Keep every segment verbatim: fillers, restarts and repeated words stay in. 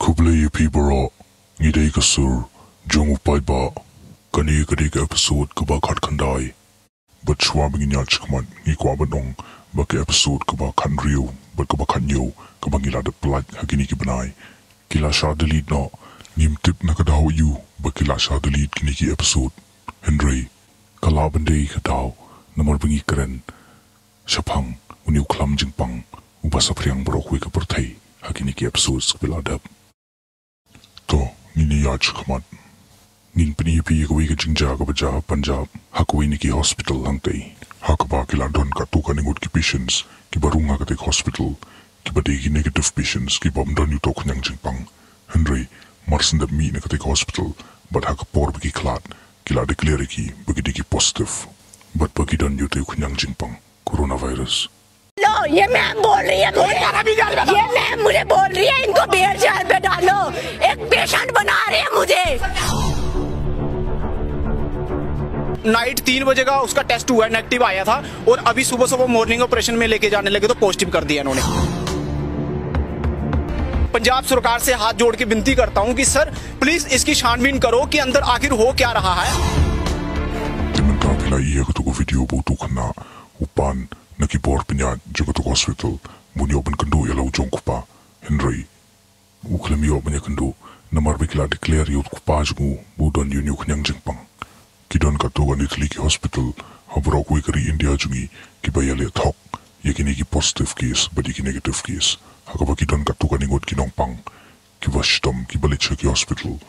Khublei ïa phi baroh, ngi dei ka sur jong u paidbah. Kane ka dei ka episode kaba khatkhyndai. Bad shuwa ba ngin ïaid shakhmat, ngi kwah ban ong ba ka episode kaba khathynriew bad kaba khathynñiew kaba ngi la dep pyllait ha kine ki bnai, ki la shah delete noh. Ngim tip na ka daw aïu ba ki la shah delete kine ki episode. Hynrei ka lah ban dei ka daw namar ba ngi kren shaphang une u khlam jingpang uba saphriang baroh kawei ka pyrthei ha kine ki episodes kiba la dep. To, ngin ïaid shakhmat. Ngin pyni ïa phi ïa kawei ka jingjia kaba jia ha Punjab, ha kawei na ki hospital hangtei, ha kaba ki la don katto katne ngut ki patients kiba rung ha katei ka hospital, kiba dei ki negative patients, kiba ym don ïa uto u khñiang jingpang. Hynrei mar shen dep mih na katei ka hospital, bad ha ka por ba ki khlad, ki la declare ïa ki ba ki dei ki positive, bad ba ki don ïa utei u khñiang jingpang coronavirus. लो, ये मैम बोल रही है मुझे, ये मैम मुझे बोल रही है, इनको बेर जेल पे डालो, एक पेशेंट बना रहे हैं मुझे। नाइट तीन बजे का उसका टेस्ट हुआ है, नेगेटिव आया था, और अभी सुबह सुबह मॉर्निंग ऑपरेशन में लेके जाने लगे तो पॉजिटिव कर दिया इन्होंने। पंजाब सरकार से हाथ जोड़ के विनती करता हूं कि सर, प्लीज इसकी छानबीन करो कि अंदर आखिर हो क्या रहा है। Te mynta phi la ïohi ïa kato ka video ba uto u khynnah u pan na ki bor pynïaid jong kato ka hospital, ba un ïoh ban kynduh ïa la u jong u kpa. Hynrei u khlem ïoh ban ïakynduh namar ba ki la declare ïa u kpa jong u ba u don ïa une u khñiang jingpang. Ki don katto katne tylli ki hospital ha baroh kawei ka ri India jong ngi kiba ïaleh thok ïa kine ki positive case bad ïa ki negative case, ha kaba ki don katto katne ngut ki nongpang kiba shitom, kiba leit sha ki hospital.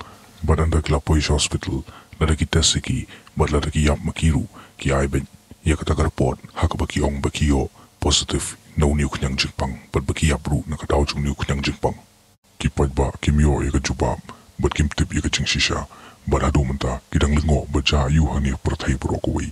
Bad ynda ki la poi sha hospital, lada ki test ïa ki, bad lada ki ïap ma ki ruh, ki ai beit ïa kata ka report ha kaba ki ong ba ki ïoh positive na une u khñiang jingpang, bad ba ki ïap ruh na ka daw jong une u khñiang jingpang. Ki paidbah kim ïoh ïa ka jubab, bad kim tip ïa ka jingshisha, bad haduh mynta ki dang lyngngoh ba jia aïu ha kane ka pyrthei baroh kawei.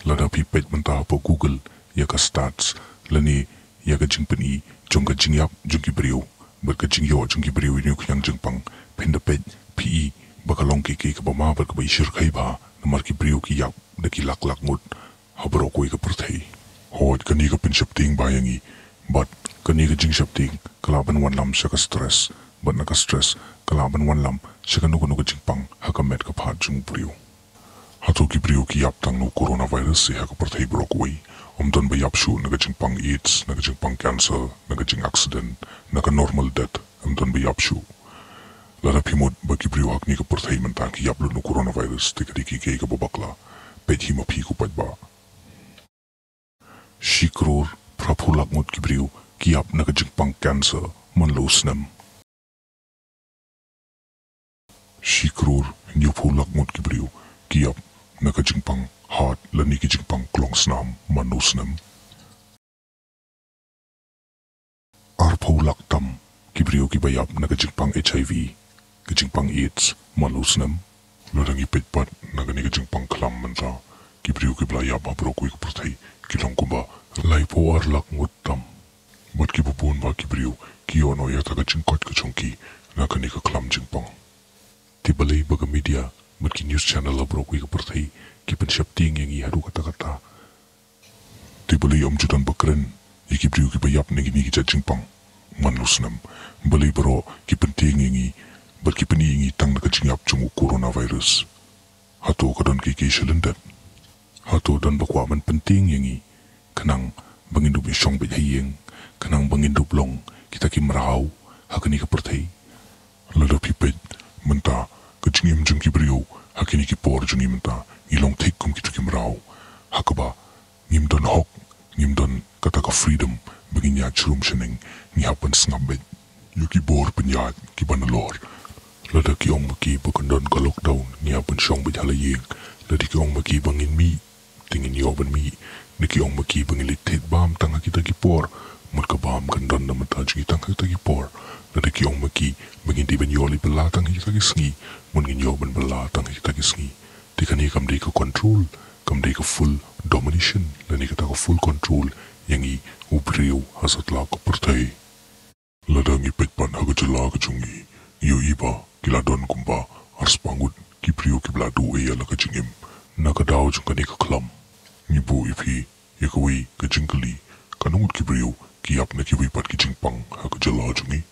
Lada phi peit mynta hapoh Google ïa ka stats lane ïa ka jingpyni jong ka jingïap jong ki briew bad ka jingïoh jong ki briew ïa une u khñiang jingpang, phin da peit phi i ba ka long kaei kaei kaba ma bad kaba ishyrkhei bha, namar ki briew ki ïap da ki lak lak ngut ha baroh kawei ka pyrthei. Hooid, kane ka pynsheptieng bha ïa ngi, bad kane ka jingsheptieng ka lah ban wanlam sha ka stress, bad na ka stress ka lah ban wanlam sha kano kano ka jingpang ha ka met ka phad jong u briew. Hato ki briew ki ïap tang na u coronavirus hi ha ka pyrthei baroh kawei? Ym don ba ïap shuh na ka jingpang AIDS, na ka jingpang cancer, na ka jingaccident, na ka normal death, ym don ba ïap shuh. Lada phi mut ba ki briew ha kane ka pyrthei mynta ki ïap lut na u coronavirus, te ka dei kaei kaei kaba bakla. Peit hi ma phi ko paidbah. Shi klur phra phew lak ngut ki briew ki ïap na ka jingpang cancer man la u snem. Shi klur hynñiew phew lak ngut ki briew ki ïap na ka jingpang heart lane ki jingpang klongsnam man la u snem. Ar phew lak tam ki briew kiba ïap na ka jingpang HIV, ka jingpang AIDS man la u snem. Lada ngi peit pat na kane ka jingpang khlam mynta, ki briew kiba la ïap ha baroh kawei ka pyrthei ki long kumba lai phew ar lak ngut tam. Bad kiba bun ba ki briew ki ïoh noh ïa kata ka jingkoit ka jong ki na kane ka khlam jingpang. Te balei ba ka media bad ki news channel ha baroh kawei ka pyrthei ki pynsheptieng ïa ngi haduh katta katta? Te balei ym ju don ba kren ïa ki briew kiba ïap na kine ki jait jingpang man la u snem? Balei baroh ki pyntieng ïa ngi bad ki pyni ïa ngi tang na ka jingïap jong u coronavirus? Hato ka don kiei kiei sha lyndet? Hato don ba kwah ban pyntieng ïa ngi khnang ba ngin dup ïashong beit ha ïing, khnang ba ngin dup long kita ki mraw ha kane ka pyrthei? Lada phi peit mynta ka jingim jong ki briew ha kine ki por jong ngi mynta, ngi long thik kum kito ki mraw, ha kaba ngim don hok, ngim don kata ka freedom ba ngin ïaid shrum shaneng, ngi hap ban sngap beit ïa ki bor pynïaid kiba nalor. Lada ki ong ma ki ba kan don ka lockdown, ngi hap ban shong beit ha la ïing. Lada ki ong ma ki ba ngin mih, te ngin ïoh ban mih. Lada ki ong ma ki ba ngin leit thied bam tang ha kita ki por, mut ka bam kan don na bynta jong ngi tang ha kita ki por. Lada ki ong ma ki ba ngin dei ban ïoh leit bylla tang ha kita ki sngi, mut ngin ïoh ban bylla tang ha kita ki sngi. Te kane kam dei ka control, kam dei ka full domination, lane kata ka full control ïa ngi u briew ha satlak ka pyrthei. Lada ngi peit pat ha ka jylla ka jong ngi, ngi ïohi ba ki la don kumba arspah ngut ki briew kiba la duh ei ïa la ka jingim na ka daw jong kane ka khlam. Ngi buh ïa phi ïa kawei ka jingkylli, katno ngut ki briew ki ïap na kiwei pat ki jingpang ha ka jylla jong ngi?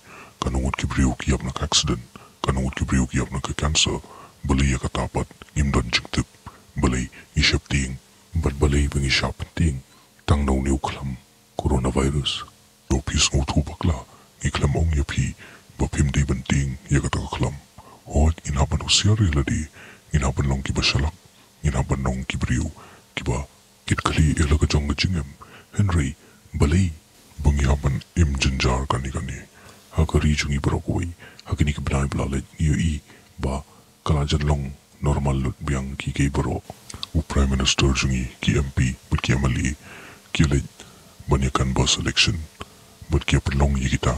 Katno ngut ki briew ki ïap na ka accident, katno ngut ki briew ki ïap na ka cancer, balei ïa kata pat ngim don jingtip, balei ngi sheptieng, bad balei ba ngi shah pyntieng tang na une u khlam coronavirus. To phi sngewthuh bakla, ngi khlem ong ïa phi ba phim dei ban tieng ïa kata ka khlam. Hooid, ngin hap ban husiar ïa lade, ngin hap ban long kiba shalak, ngin hap ban long ki briew kiba kit khlieh ïa la ka jong ka jingim. Hynrei balei ba ngi hap ban im jynjar kane kane? Ha ka ri jong ngi baroh kawei, ha kine ki bnai ba la leit, ngi ïohi ba ka la jan long normal lut biang kiei kiei baroh. U Prime Minister jong ngi, ki M P bad ki M L A ki leit ban ïa canvass election bad ki ïa pynlong ïa kita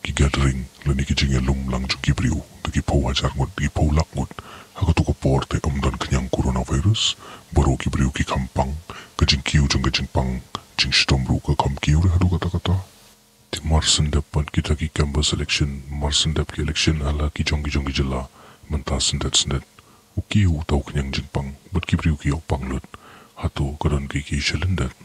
ki gathering lane ki jingïalum lang jong ki briew da ki phew hajar ngut, da ki phew lak ngut. Ha kato ka por te ym don khñiang coronavirus, baroh ki briew ki kham pang, ka jingkiew jong ka jingpang jingshitom ruh ka kham kiew re haduh katta katta. Te mar shen dep pat kita ki canvass election, mar shen dep ki election ha la ki jong ki jong ki jylla, mynta shen dep shen dep u kiew uta u khñiang jingpang bad ki briew ki ïoh pang lut. Hato ka don kiei kiei sha lyndet?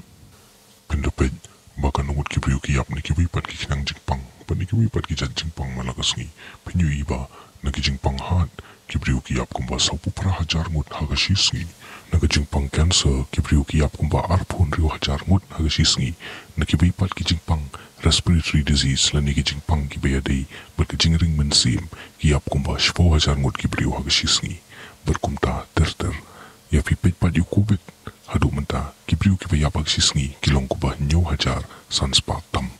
Phin da peit ba katno ngut ki briew ki ïap na kiwei pat ki khñiang jingpang bad na kiwei pat ki jait jingpang man la ka sngi. Phin ïohi ba na ki jingpang hat ki briew ki ïap kumba sawphew phra hajar ngut ha ka shi sngi. Na ka jingpang cancer ki briew ki ïap kumba arphew hynriew hajar ngut ha ka shi sngi. Na kiwei pat ki jingpang respiratory disease lane ki jingpang kiba ïadei bad ka jingring mynsiem ki ïap kumba shiphew hajar ngut ki briew ha ka shi sngi. Bad kumta ter ter. Ïa phi peit pat ïa u Covid, haduh mynta ki briew kiba ïap ha ka shi sngi ki long kumba hynñiew hajar san spah tam.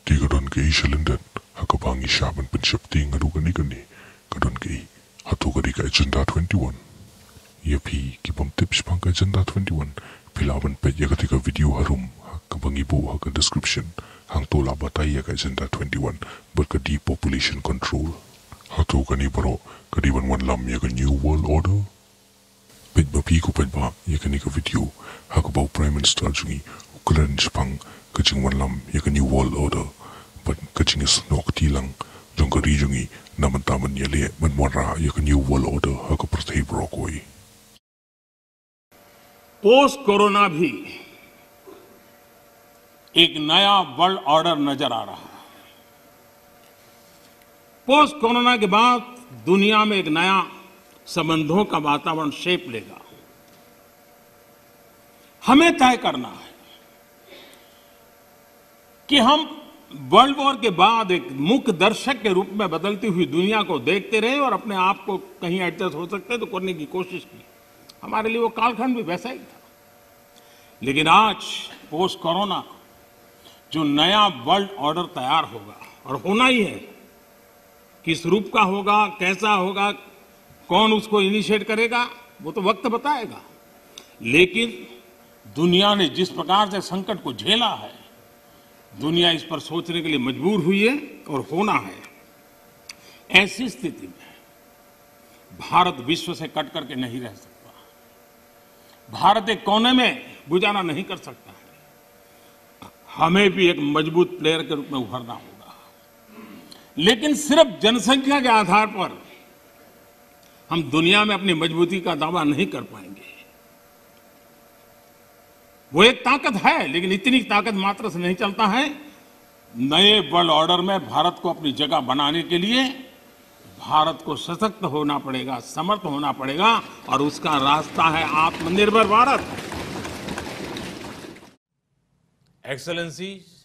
Te ka don kaei sha lyndet ha kaba ngi shah ban pynsheptieng haduh kane kane? Ka don kaei? Hato ka dei ka Agenda twenty-one? Ïa phi ki bym tip shaphang ka Agenda twenty-one, phi lah ban peit ïa kata ka video harum ha kaba ngi buh ha ka description. Hangto la batai ïa ka Agenda twenty-one bad ka depopulation control. Hato kane baroh ka dei ban wanlam ïa ka New World Order? Peit ba phi ko peit ba ïa kane ka video ha kaba u Prime Minister jong ngi u kren shaphang ka jingwanlam ïa ka New World Order bad ka jingïasnoh kti lang jong ka ri jong ngi na bynta ban ïaleh ban wanrah ïa ka New World Order ha ka pyrthei baroh kawei. पोस्ट कोरोना भी एक नया वर्ल्ड ऑर्डर नजर आ रहा है। पोस्ट कोरोना के बाद दुनिया में एक नया संबंधों का वातावरण शेप लेगा। हमें तय करना है कि हम वर्ल्ड वॉर के बाद एक मूक दर्शक के रूप में बदलती हुई दुनिया को देखते रहे और अपने आप को कहीं एडजस्ट हो सकते तो करने की कोशिश की। हमारे लिए वो कालखंड भी वैसा ही था। लेकिन आज पोस्ट कोरोना जो नया वर्ल्ड ऑर्डर तैयार होगा और होना ही है, किस रूप का होगा, कैसा होगा, कौन उसको इनिशिएट करेगा, वो तो वक्त बताएगा। लेकिन दुनिया ने जिस प्रकार से संकट को झेला है, दुनिया इस पर सोचने के लिए मजबूर हुई है और होना है। ऐसी स्थिति में भारत विश्व से कट करके नहीं रह सकता। भारत एक कोने में गुजारा नहीं कर सकता है। हमें भी एक मजबूत प्लेयर के रूप में उभरना होगा, लेकिन सिर्फ जनसंख्या के आधार पर हम दुनिया में अपनी मजबूती का दावा नहीं कर पाएंगे। वो एक ताकत है, लेकिन इतनी ताकत मात्र से नहीं चलता है। नए वर्ल्ड ऑर्डर में भारत को अपनी जगह बनाने के लिए भारत को सशक्त होना पड़ेगा, समर्थ होना पड़ेगा, और उसका रास्ता है आत्मनिर्भर भारत। Excellencies,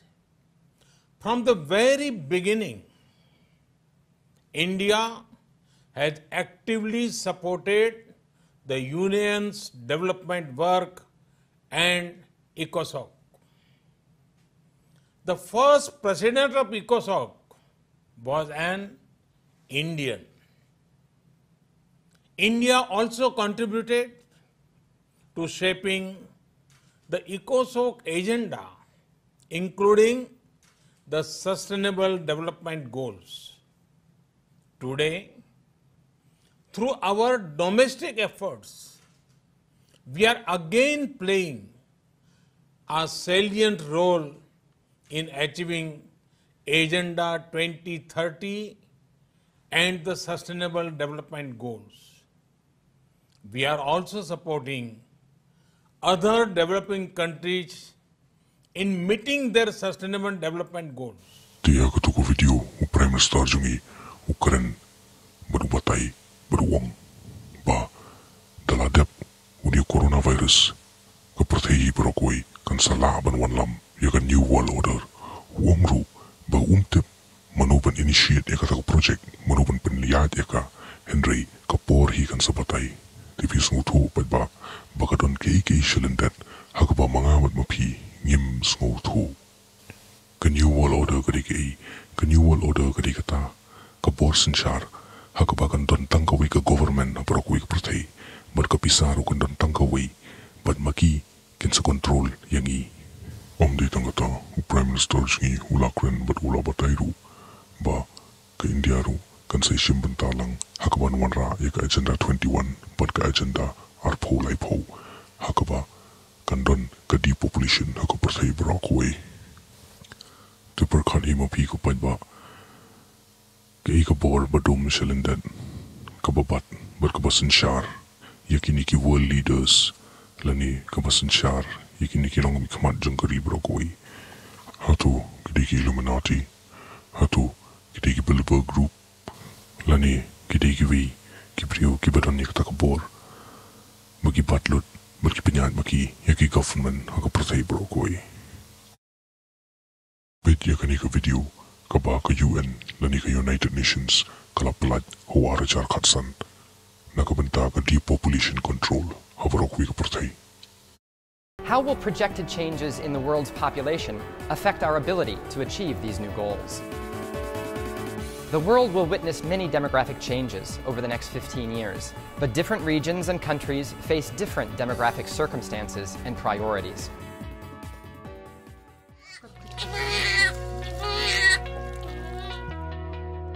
from the very beginning, India has actively supported the Union's development work and ECOSOC. The first president of ECOSOC was an Indian. India also contributed to shaping the ECOSOC agenda, including the Sustainable Development Goals. Today, through our domestic efforts, we are again playing a salient role in achieving Agenda twenty thirty and the Sustainable Development Goals. We are also supporting other developing countries in meeting their sustainable development goals. Te ha katu ka video u Prime Minister jong ngi u kren bad u batai bad u ong ba da la dep une u coronavirus, ka pyrthei hi baroh kawei kan sa lah ban wanlam ïa ka New World Order. U ong ruh ba um tip mano ban initiate ïa kata ka project, mano ban pynïaid ïa ka, hynrei ka por hi kan sa batai. Te phi sngewthuh pat ba, ba ka don kaei kaei sha lyndet ha kaba ma nga bad ma phi ngim sngewthuh. Ka New World Order ka dei kaei? Ka New World Order ka dei kata ka bor synshar ha kaba kan don tang kawei ka government ha baroh kawei ka pyrthei, bad ka pisa ruh kan don tang kawei, bad ma ki kin sa control ïa ngi. Ym dei tang kata, u Prime Minister jong ngi u la kren bad u la batai ruh ba ka India ruh kan sa ïashim bynta lang ha kaban wanrah ïa ka Agenda twenty-one bad ka Agenda arphew laiphew, ha kaba kan don ka depopulation ha ka pyrthei baroh kawei. Te pyrkhat ïa ma phi ko paidbah, kaei ka bor ba dum sha lyndet kaba bat bad kaba synshar ïa kine ki world leaders, lane kaba synshar ïa kine ki nongmihkhmat jong ka ri baroh kawei? Hato ki dei ki Illuminati? Hato ki dei ki Bilderberg Group? Lane ki dei kiwei ki briew kiba don ïa kata ka bor ba ki bat lut bad ki pynïaid ma ki ïa ki government ha ka pyrthei baroh kawei? Peit ïa kane ka video kaba ka U N lane ka United Nations ka la pyllait ha u ar hajar khatsan na ka bynta ka depopulation control ha baroh kawei ka pyrthei. How will projected changes in the world's population affect our ability to achieve these new goals? The world will witness many demographic changes over the next fifteen years, but different regions and countries face different demographic circumstances and priorities.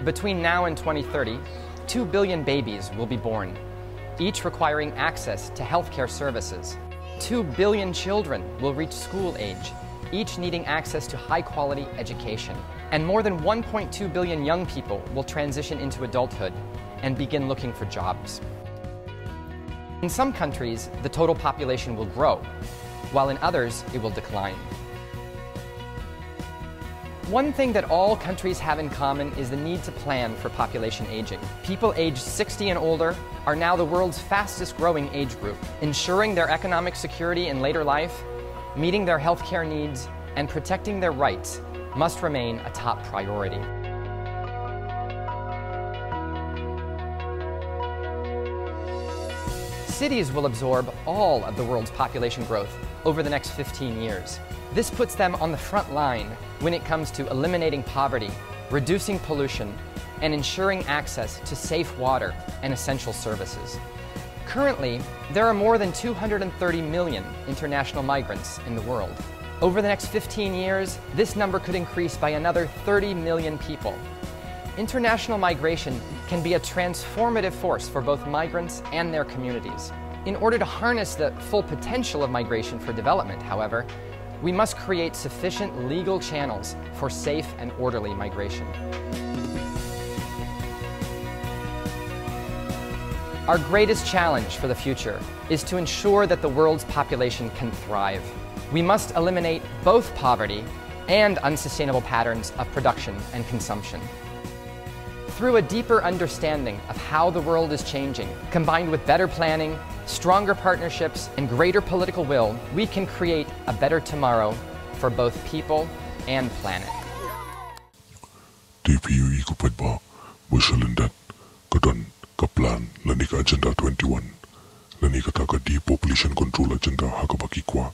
Between now and twenty thirty, two billion babies will be born, each requiring access to healthcare services. Two billion children will reach school age, each needing access to high-quality education. And more than one point two billion young people will transition into adulthood and begin looking for jobs. In some countries, the total population will grow, while in others, it will decline. One thing that all countries have in common is the need to plan for population aging. People aged sixty and older are now the world's fastest growing age group. Ensuring their economic security in later life, meeting their healthcare needs, and protecting their rights must remain a top priority. Cities will absorb all of the world's population growth over the next fifteen years. This puts them on the front line when it comes to eliminating poverty, reducing pollution, and ensuring access to safe water and essential services. Currently, there are more than two hundred thirty million international migrants in the world. Over the next fifteen years, this number could increase by another thirty million people. International migration can be a transformative force for both migrants and their communities. In order to harness the full potential of migration for development, however, we must create sufficient legal channels for safe and orderly migration. Our greatest challenge for the future is to ensure that the world's population can thrive. We must eliminate both poverty and unsustainable patterns of production and consumption. Through a deeper understanding of how the world is changing, combined with better planning, stronger partnerships, and greater political will, we can create a better tomorrow for both people and planet. Te phi ïohi ko paidbah, ba sha lyndet ka don ka plan lane ka Agenda twenty-one lane kata ka depopulation control agenda ha kaba ki kwah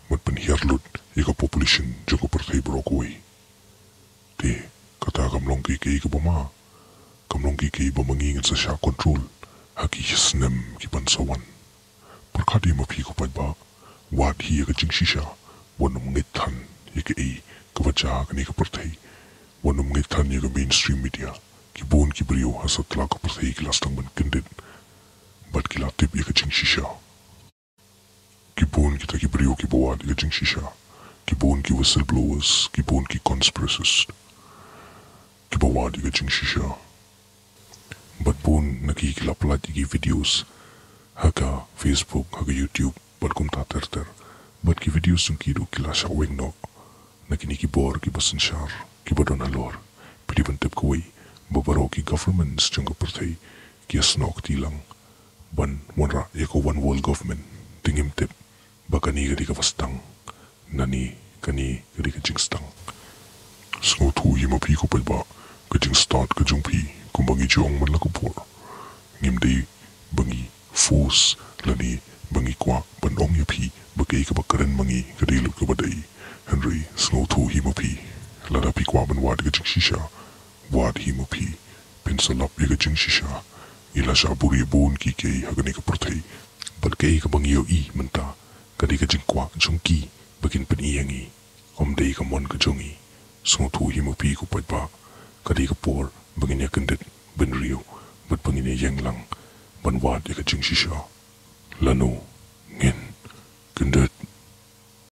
ban pynhiar lut ïa ka population jong ka pyrthei baroh kawei. Te kata kam long kaei kaei kaba ma, kam long kaei kaei ba ma ngi ngin sa shah control ha ki snem ki ban sa wan. Pyrkhat ïa ma phi ko paidbah, wat hi ïa ka jingshisha, wat nym ngeit than ïa kaei kaba jia ha kane ka pyrthei, wat nym ngeit than ïa ka mainstream media. Ki bun ki briew ha satlak ka pyrthei ki la sdang ban kyndit bad ki la tip ïa ka jingshisha. Ki bun kita ki briew kiba wad ïa ka jingshisha, ki bun ki whistleblowers, ki bun ki conspiracists kiba wad ïa ka jingshisha. Bad bun na ki ki la pyllait ïa ki videos ha ka Facebook, ha ka YouTube bad kumta ter ter. Bad ki videos jong ki ruh ki la shah weng noh na kine ki bor kiba synshar. Kiba don halor, phi dei ban tip kawei ba baroh ki governments jong ka pyrthei ki ïasnoh kti lang ban wanrah ïa ka one world government. Te ngim tip ba kane ka dei kaba sdang, lane kane ka dei ka jingstad. Sngewthuh hi ma phi ko paidbah, ka jingstad ka jong phi kumba ngi ju ong man la ka por. Ngim dei ba ngi force lane ba ngi kwah ban ong ïa phi ba kaei kaba kren ma ngi ka dei lut kaba dei. Hynrei sngewthuh hi ma phi, lada phi kwah ban wad ïa ka jingshisha, wad hi ma phi. Phin sa lap ïa ka jingshisha. Ngi la shah buhrieh bun kiei kiei ha kane ka pyrthei, bad kaei kaba ngi ïohi mynta ka dei ka jingkwah jong ki ba kin pyni ïa ngi. Ym dei ka mon ka jong ngi. Sngewthuh hi ma phi ko paidbah, ka dei ka por ba ngin ïa kyndit bynriew bad ba ngin ïa ïeng lang ban wad ïa ka jingshisha. Lano ngin kyndit?